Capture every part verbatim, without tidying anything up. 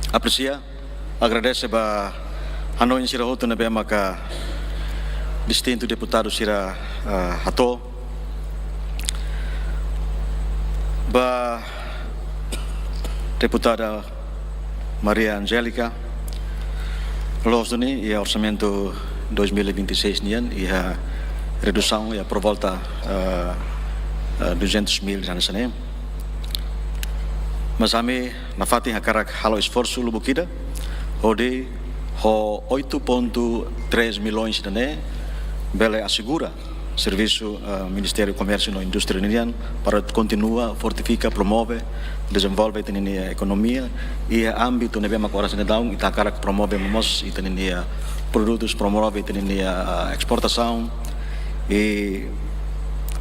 Apresia, agradese ba hanoin sira hotu ne'ebé maka distintu deputadu sira, ah, hato'o. Ba Deputada Maria Angélica, loos duni iha orsamentu dois mil e vinte e seis nian iha redusaun iha por volta, ah, ah, duzentos mil hanesan ne'e. Mas ami nafatin hakarak halo esforsu lubuk ida, hodi ho oito ponto três milhões ida-ne'e bele asegura servisu, eh, Ministériu Komérsiu no Indústria nian para kontinua fortifika, promove, dezenvolve ita-nia ekonomia iha ámbitu ne'ebé mak oras ne'e daudaun ita hakarak promove mós ita-nia produtus, promove ita-nia, ah, esportasaun, i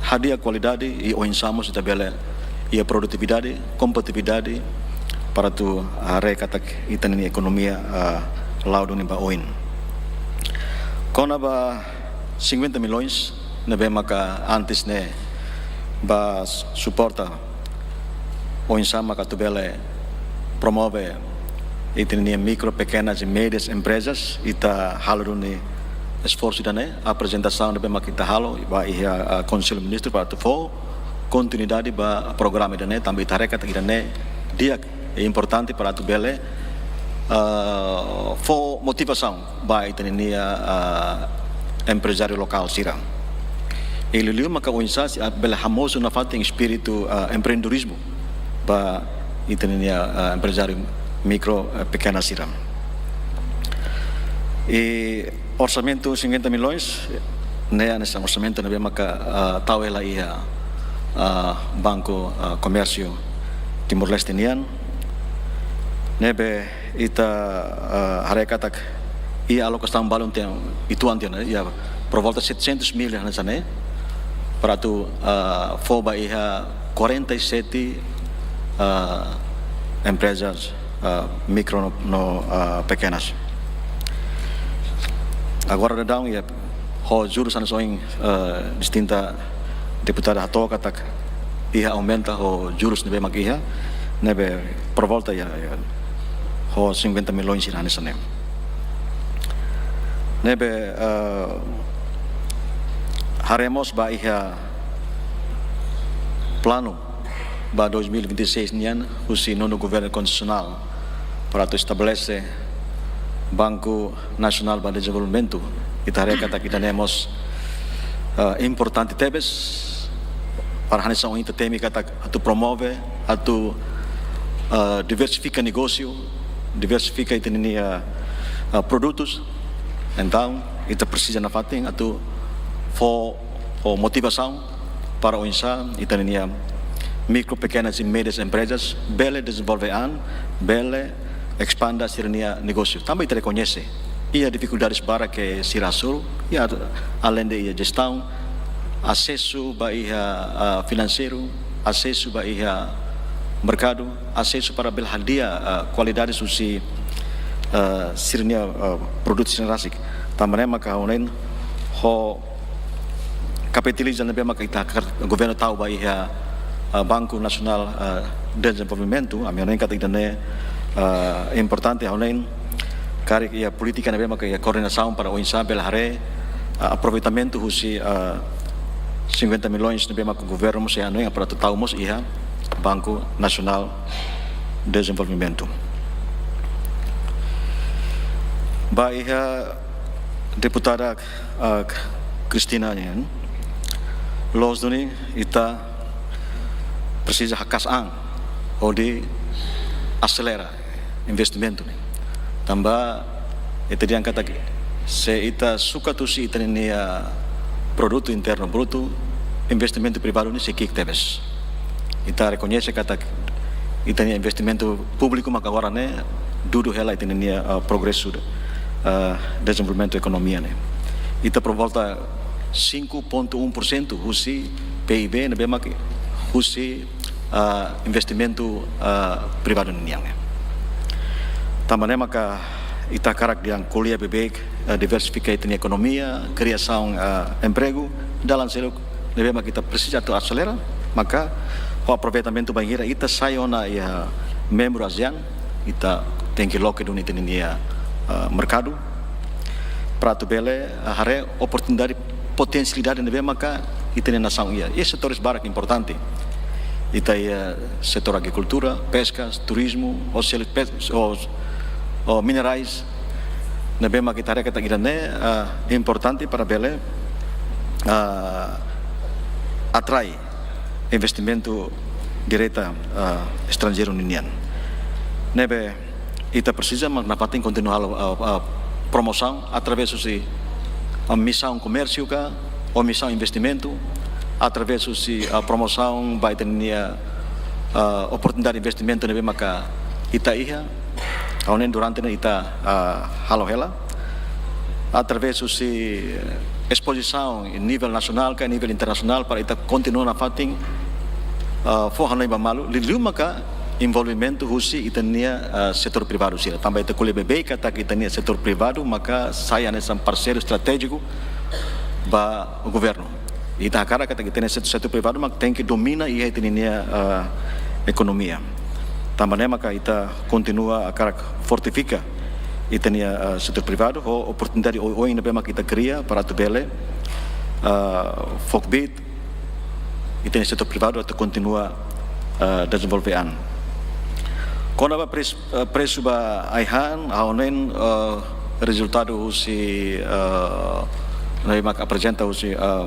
hadi'a kualidade, i oinsá mós ita bele iha produtividade, kompetitividade, para atu haree katak ita-nia ekonomia, ah, la'o duni ba oin. Kona-ba cinquenta milhões ne'ebé maka antes ne'e ba suporta oinsá maka atu bele promove ita-nia mikro, pekenas i médias emprezas, ita halo duni esforsu ida-ne'e, aprezentasaun ne'ebé maka ita halo ba iha, ah, Konsellu Ministru para atu fó kontinuidade ba programa ida-ne'e, tanba ita haree katak ida-ne'e di'ak, i importante para atu bele, ah, fó motivasaun ba ita-nia, ah, emprezáriu lokál sira. I liuliu maka oinsá atu bele hamosu nafatin espíritu, ah, empreendedorizmu ba ita-nia, ah, emprezáriu mikro, eh, pekena sira. I orsamentu cinquenta milhões ne'e hanesan orsamentu ne'ebé maka, ah, tau hela iha, ah, Banku, ah, Komérsiu Timor-Leste nian. Ne'ebé ita, ah, haree katak iha alokasaun balun tiha, uitoan tiha ona, iha por volta setecentos mil hanesan ne'e, para atu, ah, fó ba iha quarenta e sete, ah, emprezas, ah, mikro no, no, ah, pekenas. Agora daudaun iha ho jurus hanesan ohin, eh, distinta deputada hato'o katak iha aumenta ho jurus ne'ebé mak iha, ne'ebé por volta iha, iha ho cinquenta milhões sira hanesan ne'e. Ne'ebé, eh, haree mós ba iha planu ba dois mil e vinte e seis nian husi nonu Governu Konstitusionál para atu estabelese Banku Nasionál ba Dezenvolvimentu, ita haree katak ida-ne'e mós, eh, importante tebes para hanesan ohin ita temi katak atu promove, atu, eh, diversifika negósiu, diversifika ita-nia, eh, produtus. Entaun ita presiza nafatin atu fó, fó motivasaun para oinsá ita-nia mikro, pekenas i médias emprezas bele dezenvolve an, bele espande sira-nia negósiu. Tanba ita rekoñese iha difikuldades barak ke sira hasoru, iha aleinde iha jestaun, asesu ba iha, ah, finanseiru, asesu ba iha merkadu, asesu para bele hadi'a, ah, kualidades husi, ah, sira-nia, ah, produtu sira rasik. Tanba ne'e maka ha'u hanoin ho kapitaliza ne'ebé maka ita hakarak governu tau ba iha, ah, Banku Nasionál, ah, Dezenvolvimentu, ami hanoin katak ida-ne'e, ah, importante, ha'u hanoin karik iha polítika ne'ebé maka iha koordenasaun para oinsá bele haree, ah, aproveitamentu husi, ah, cinquenta milhões ne'ebé maka governu mós iha hanoin para atu tau mós iha Banku Nasionál Dezenvolvimentu. Ba iha deputada, ah, Cristina nian, loos duni ita presiza haka'as an hodi aselera investimentu ne'e. Tanba ita dehan katak se ita sukat husi ita-nia produtu internu brutu, investimentu privadu ne'e sei ki'ik tebes. Ita rekoñese katak ita-nia investimentu públiku maka agora ne'e dudu hela ita-nia, ah, progresu, ah, dezenvolvimentu ekonomia ne'e. Ita por volta cinco ponto um por cento husi P I B ne'ebé mak husi, ah, investimentu, ah, privadu nian. Tanba ne'e maka ita hakarak dehan ko'alia beibeik, ah, diversifika ita-nia ekonomia, kriasaun, ah, empregu, dalan seluk ne'ebé mak ita presiza atu aselera, maka ho aproveitamentu bainhira ita sai ona iha membru ASEAN, ita tenke loke duni ita-nia, ah, merkadu, para atu bele, ah, haree oportunidade, potensialidade ne'ebé maka ita-nia nasaun iha. Iha setores barak importante. Ita iha setór agrikultura, peskas, turizmu, ho sel-, pes-, ho, ho minerais, ne'ebé maka ita haree katak ida-ne'e, ah, importante para bele, ah, atrai investimentu direta, ah, estranjeiru ninian. Ne'ebé ita presiza mak nafatin kontinua halo, ah, ah, promosaun através husi, ah, misaun komérsiu ka, ou misaun investimentu, através husi, ah, promosaun ba ita-nia, ah, oportunidade investimentu ne'ebé maka ita iha, ha'u hanoin durante ne'e ita, ah, halo hela, através husi espozisaun iha nivel nasionál ka nivel internasionál para ita kontinua nafatin, ah, fó hanoin ba malu, liuliu maka envolvimentu husi ita-nia, ah, setór privadu sira. Tanba ita ko'alia beibeik katak ita-nia setór privadu maka sai hanesan parseiru estratéjiku ba governu. Ita hakarak katak ita-nia set-, setór privadu mak tenke domina iha ita-nia, ah, ekonomia. Tanba ne'e maka ita kontinua hakarak fortifika ita-nia, ah, setór privadu, ho oportunidade oioin ne'ebé maka ita kria para atu bele, ah, fó kbiit ita-nia setór privadu atu kontinua, ah, dezenvolve an. Kona-ba pres-, ah, presu ba ai-han, ha'u hanoin, ah, rezultadu husi, ah, ne'ebé maka aprezenta husi, ah,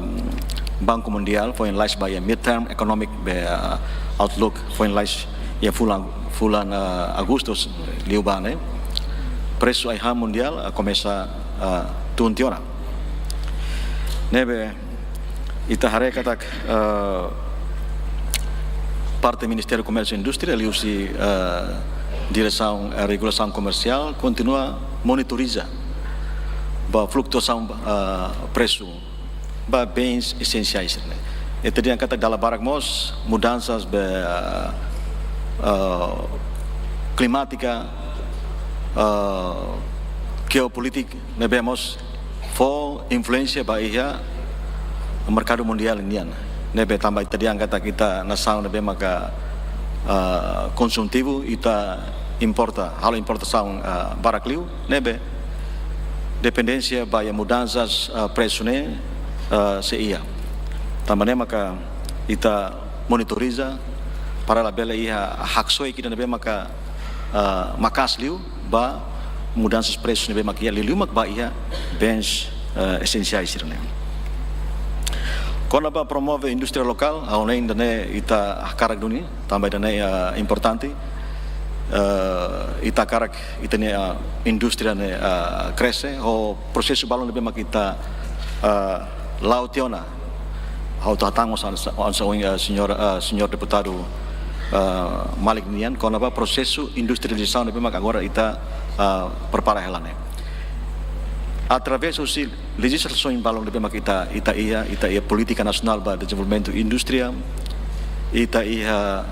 Banku Mundiál, foin lais ba iha midterm economic be, ah, outlook, foin lais iha fulan, fulan, ah, Agustus liubá ne'e. Presu ai-han mundiál, ah, komesa, ah, tun tiha ona. Ne'ebé ita haree katak, eh, parte Ministériu Komérsiu Indústria, liuhusi, eh, Diresaun, eh, Regulasaun Komersiál, kontinua monitoriza ba flutuasaun, eh, presu ba bens esensiais ne'e. Ita dehan katak dala barak mós mudansa be, eh, eh, klimátika, eh, jeopolítika, ne'ebé mós fó influénsia ba iha merkadu mundiál nian. Ne'ebé tanba ita dehan katak ita nasaun ne'ebé maka, ah, konsumtivu, ita importa, halo importasaun, ah, barak liu, ne'ebé dependénsia ba iha mudansa, ah, presu ne'e, ah, sei iha. Tanba ne'e maka ita monitoriza para labele iha haksoit ida ne'ebé maka, ah, maka'as liu ba mudansa presu ne'ebé mak iha, liuliu mak ba iha bens, eh, esensiais sira-ne'e. Kona-ba promove indústria lokál, ha'u hanoin ida-ne'e ita hakarak duni, tanba ida-ne'e, eh, importante. Eh, ita hakarak ita-nia, eh, indústria ne'e, eh, krese, ho prosesu balun ne'ebé mak ita, eh, la'o tiha ona. Ha'u atu hatán mós hanesan, hanesan ohin, eh, señór, eh, señór deputadu, eh, Malik nian, kona-ba prosesu industrializasaun ne'ebé mak agora ita, eh, prepara hela ne'e. Através husi lejizlasaun balun ne'ebé mak ita, ita iha, ita iha Polítika Nasionál ba Dezenvolvimentu Indústria, ita iha,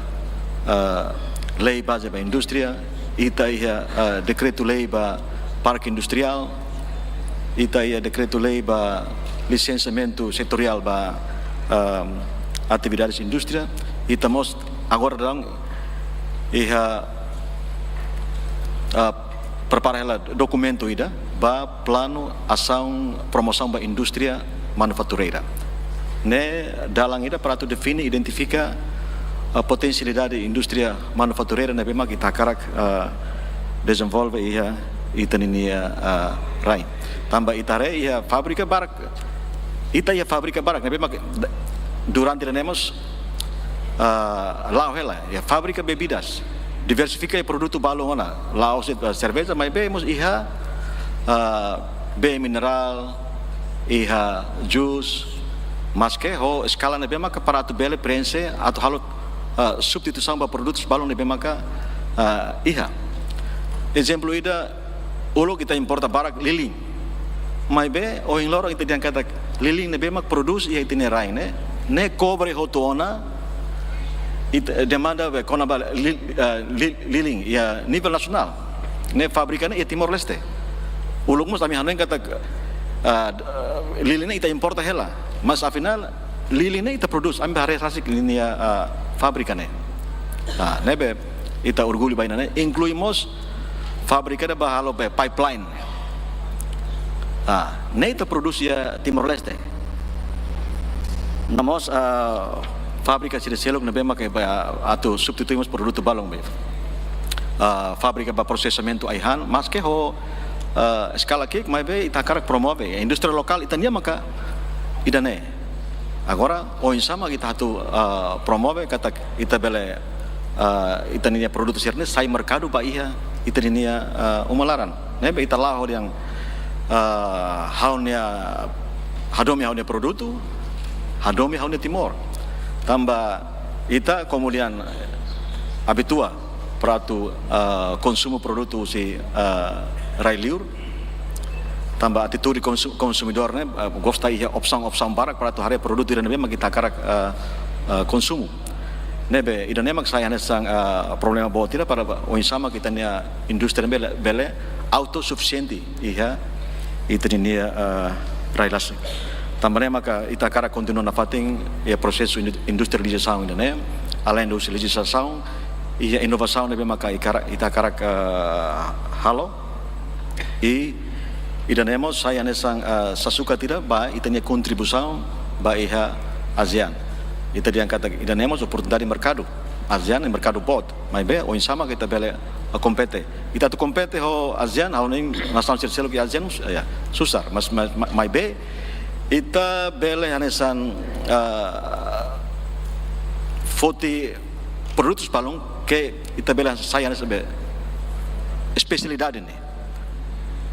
eh, Lei Baze ba Indústria, ita iha, eh, Dekretu-Lei ba Parke Industriál, ita iha Dekretu-Lei ba Lisensiamentu Setoriál ba, ehm, Atividades Indústria, ita mós agora daudaun iha, eh, prepara hela dokumentu ida ba Planu Asaun Promosaun ba Indústria Manufatureira. Ne'e dalan ida para atu define, identifika, eh, potensialidade indústria manufatureira ne'ebé mak ita hakarak, eh, dezenvolve iha ita-nia, eh, rain. Tanba ita haree iha fábrika barak, ita iha fábrika barak ne'ebé mak durante ida-ne'e mós, ah, la'o hela, iha fábrika bebidas, diversifika iha produtu balun ona, la'ós, eh, serveja, maibé mós iha, ah, bee minerál, iha jus, maske ho eskala ne'ebé maka para atu bele prenxe, atu halo, ah, substituisaun ba produtus balun ne'ebé maka, ah, iha. Ezemplu ida, uluk ita importa barak lilin. Maibé ohin loron ita dehan katak lilin ne'ebé mak prodús iha ita-nia rain ne'e, ne'e kobre hotu ona ita, demanda be kona-ba li-, eh, li-, lilin iha nivel nasionál. Ne'e fábrika ne'e iha Timor-Leste. Uluk mós ami hanoin katak, eh, lilin ne'e ita importa hela. Mas afinál lilin ne'e ita prodús, ami haree rasik ita-nia, ah, fábrika ne'e. Ah, ne'ebé ita orgullu ba ida-ne'e, inklui mós fábrika ida ba halo be pipeline. Ah, ne'e ita produs iha Timor-Leste. No mós, ah, fábrika sira seluk ne'ebé maka ba atu substitui mós produtu balun be. Ah, fábrika ba prosesamentu ai-han, maske ho, ah, eskala ki'ik, maibé ita hakarak promove. Indústria lokál ita-nian maka ida-ne'e. Agora, oinsá mak ita atu, ah, promove katak ita bele, ah, ita-nia produtu sira-ne'e sai merkadu ba iha ita-nia, ah, uma laran. Ne'ebé ita la'o dehan, ah, ha'u-nia, hadomi ha'u-nia produtu, hadomi ha'u-nia Timor. Tanba ita kemudian abitua para atu, ah, konsumu produtu husi, ah, rai-liur. Tanba atitude konsu-, konsumidór ne'e, ah, gosta iha opsaun-opsaun barak para atu haree produtu ida ne'ebé mak ita hakarak, ah, ah, konsumu. Ne'ebé, ida-ne'e mak sai hanesan, ah, problema boot ida para oinsá mak ita-nia indústria bele, bele autosufisiente iha ita-nia, ah, rai-rasik. Tanba ne'e maka ita hakarak kontinua nafatin iha prosesu indu-, industrializasaun ida-ne'e, além de husi lejislasaun, iha inovasaun ne'ebé maka ita hakarak, ita hakarak, ah, halo. I ida-ne'e mós sai hanesan, ah, sasukat ida ba ita-nia kontribuisaun ba iha ASEAN. Ita dehan katak ida-ne'e mós oportunidade merkadu. ASEAN ne'e merkadu boot, maibé oinsá mak ita bele, ah, kompete. Ita atu kompete ho ASEAN, ha'u hanoin nasaun sira seluk iha ASEAN, mus-, ya, susar, mas, mas, ma-, maibé ita bele hanesan, ah, foti produtus balun ke ita bele sai hanesan be espesialidade ne'e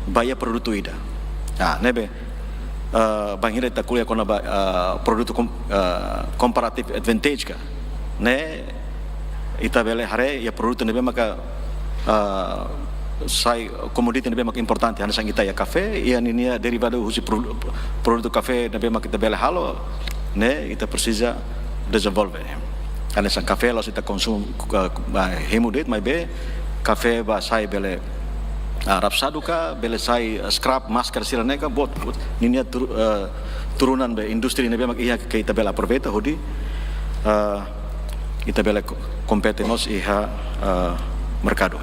ba iha produtu ida. Ah, ne'ebé, ah, bainhira ita ko'alia kona-ba, ah, produtu kom-, ah, comparative advantage ka. Ne'e ita bele haree iha produtu ne'ebé maka, ah, sai komoditi ne'ebé maka importante, hanesan ita iha kafé, iha ninia derivadu husi produ-, produtu kafé ne'ebé maka ita bele halo, ne'e ita presiza dezenvolve. Hanesan kafé la'ós ita konsumu, ah, ah, hemu de'it, maibé kafé ba sai bele, ah, rapsadu ka, bele sai, ah, scrap, masker sira-ne'e ka, boot, boot, ninia tur-, ah, turunan be indústria ne'ebé mak iha ke ita bele aproveita hodi, ah, ita bele ko-, kompete mós iha, ah, merkadu.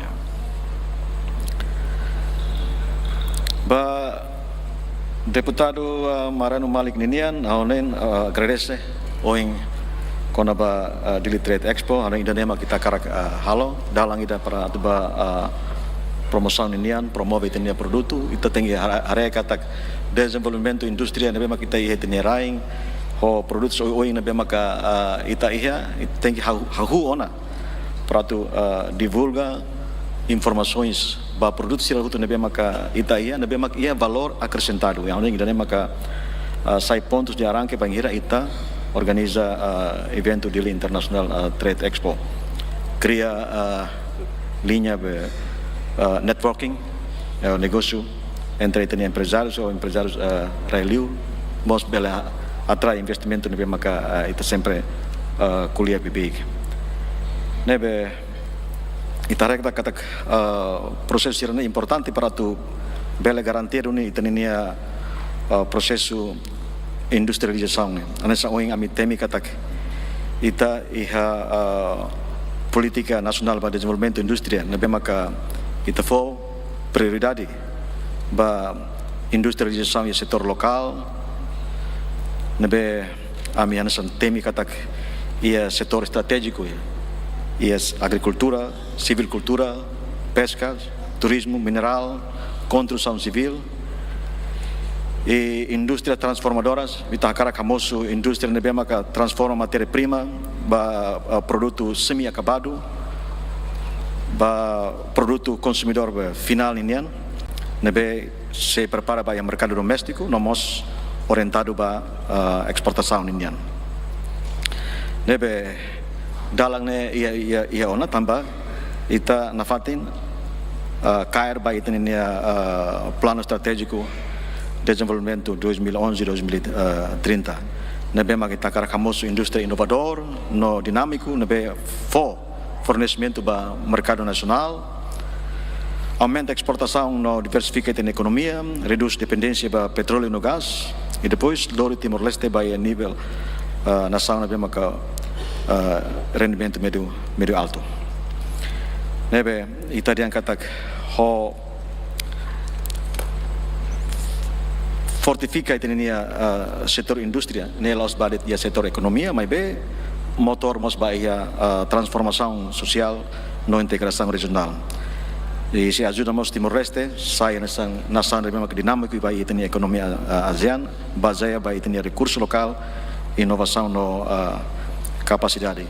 Ba Deputadu, ah, Mariano Malik ninian, ha'u hanoin, ah, agradese ohin kona-ba, ah, Dili Trade Expo, ha'u hanoin ida-ne'e mak ita hakarak, ah, halo, dalan ida para atu ba, ah, promosaun ninian, promove ita-nia produtu, ita tenke hare-, haree katak dezenvolvimentu indústria ne'ebé mak ita iha ita-nia rain, ho produtus oioin ne'ebé maka, ah, ita iha, ita tenke hahú, hahú ona para atu, ah, divulga informasoens ba produtu sira hotu ne'ebé maka ita iha, ne'ebé maka iha valór akresentadu. Yang ida-ne'e maka, ah, sai pontus de arranque bainhira ita organiza, ah, eventu Dili International, ah, Trade Expo. Kria, ah, liña be, ah, networking, eh, negósiu entre ita-nia emprezárius ou emprezárius, ah, rai-liur, mós bele atrai investimentu ne'ebé maka, ah, ita sempre, ah, ko'alia bibi. Ne'ebé ita haree katak, ah, prosesu sira-ne'e importante para atu bele garantia duni ita-nia, ah, prosesu industrializasaun ne'e. Hanesan ohin ami temi katak ita iha, ah, polítika nasionál ba dezenvolvimentu indústria ne'ebé maka ita fó prioridade ba industrializasaun iha setór lokál, ne'ebé ami hanesan temi katak iha setór estratéjiku iha, iha agrikultura, silvikultura, peskas, turizmu, minerál, konstrusaun sivíl, i indústria transformadoras, ita hakarak hamosu indústria ne'ebé maka transforma matéria-prima ba, ah, produtu semi-akabadu, ba produtu konsumidór be finál ninian, ne'ebé sei prepara ba iha merkadu doméstiku, no mós orientadu ba, ah, esportasaun ninian. Ne'ebé dalan ne'e iha, iha, iha ona tanba ita nafatin, ah, kaer ba ita-nia, ah, Planu Estratéjiku Dezenvolvimentu dois mil e onze, dois mil e trinta. Ne'ebé mak ita hakarak hamosu indústria inovadór no dinámiku, ne'ebé fó fornesimentu ba merkadu nasionál, aumenta esportasaun no diversifika ita-nia ekonomia, redús dependénsia ba petróleu no gás, i depois lori Timor-Leste ba iha nivel, ah, nasaun ne'ebé maka, ah, rendimentu médiu, médiu altu. Ne'ebé ita dehan katak ho fortifika ita-nia, ah, setór indústria, ne'e la'ós ba de'it iha setór ekonomia, maibé motór mós ba iha, ah, transformasaun sosiál no integrasaun rejionál. I sei ajuda mós Timor-Leste sai hanesan nasaun ne'ebé maka dinámiku ba iha ita-nia ekonomia, ah, ASEAN, bazeia ba ita-nia rekursu lokál, inovasaun no, ah, kapasidade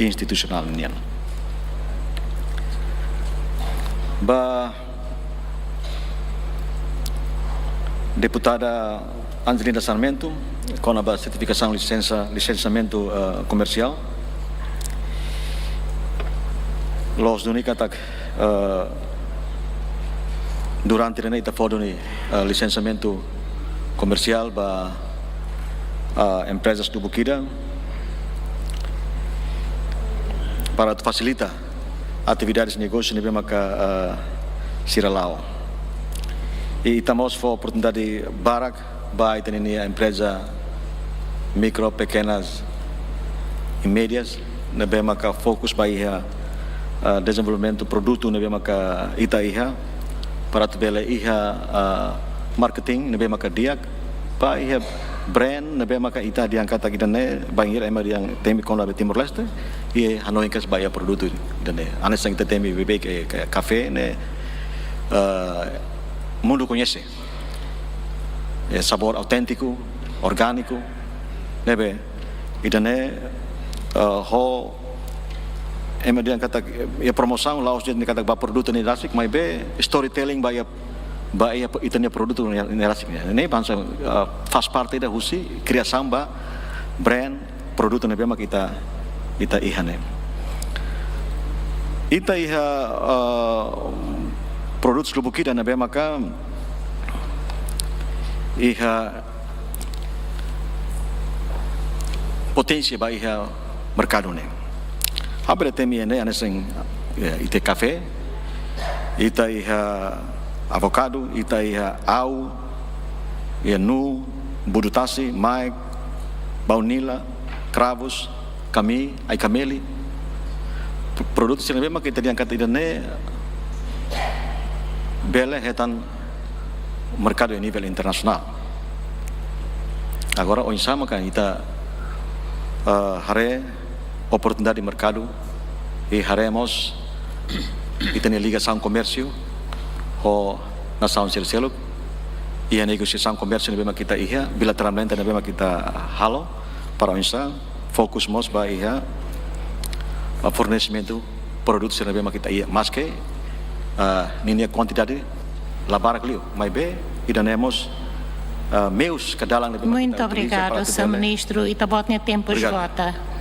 institusionál nian. Ba Deputada Angelina Sarmento, kona-ba sertifikasaun lisensa, lisensiamentu, eh, komersiál. Loos duni katak, eh, durante ne'e ita fó duni, eh, lisensiamentu komersiál ba, eh, emprezas lubuk ida para fasilita atividades negósiu ne'ebé maka, eh, sira la'o. I ita mós fó oportunidade barak ba ita-nia empreza mikro, pekenas i médias ne'ebé maka fokus ba iha, eh, dezenvolvimentu produtu ne'ebé maka ita iha, para atu bele iha, eh, marketing ne'ebé maka di'ak, ba iha brand ne'ebé maka ita dehan katak ida-ne'e, bainhira ema dehan temi kona-ba Timor-Leste, i hanoin kedas ba iha produtu ida-ne'e. Hanesan ita temi beibeik, eh, ka-, kafé ne'e, eh, mundu koñese. Eh, sabór auténtiku, orgániku, ne'ebé ida-ne'e, eh, ho ema dehan katak, eh, iha promosaun la'ós de'it katak ba produtu ne'e rasik, maibé storytelling ba iha, ba iha ita-nia produtu ne'e, ne'e rasik ne'e. Ne'e hanesan, eh, faz parte ida husi kriasaun ba brand produtu ne'ebé maka ita, ita iha ne'e. Ita iha, eh, produtu lubuk ida ne'ebé maka iha poténsia ba iha merkadu ne'e. Ha'u bele temi ne'e hanesan, ya, ita kafé, ita iha avokadu, ita iha au, iha nu, budu tasi, maek, baunila, kravus, kami, ai-kameli. Pro-, produtu sira ne'ebé maka ita dehan katak ida-ne'e bele hetan merkadu iha nivel internasionál. Agora, oinsá maka ita, eh, haree oportunidade merkadu i haree mós ita-nia ligasaun komérsiu ho nasaun sira seluk, iha negosiasaun komérsiu ne'ebé maka ita iha, bilateralmente ne'ebé maka ita halo, para oinsá fokus mós ba iha, ah, fornesimentu produtu sira ne'ebé maka ita iha, maske, ah, ninia kuantidade la barak liu, maibé ida-ne'e mós, ah, meius ka dalan ne'ebé maka ita utiliza para atu bele. Muito obrigado, Senhor Ministro. Ita-boot nia tempu esgota. Obrigado.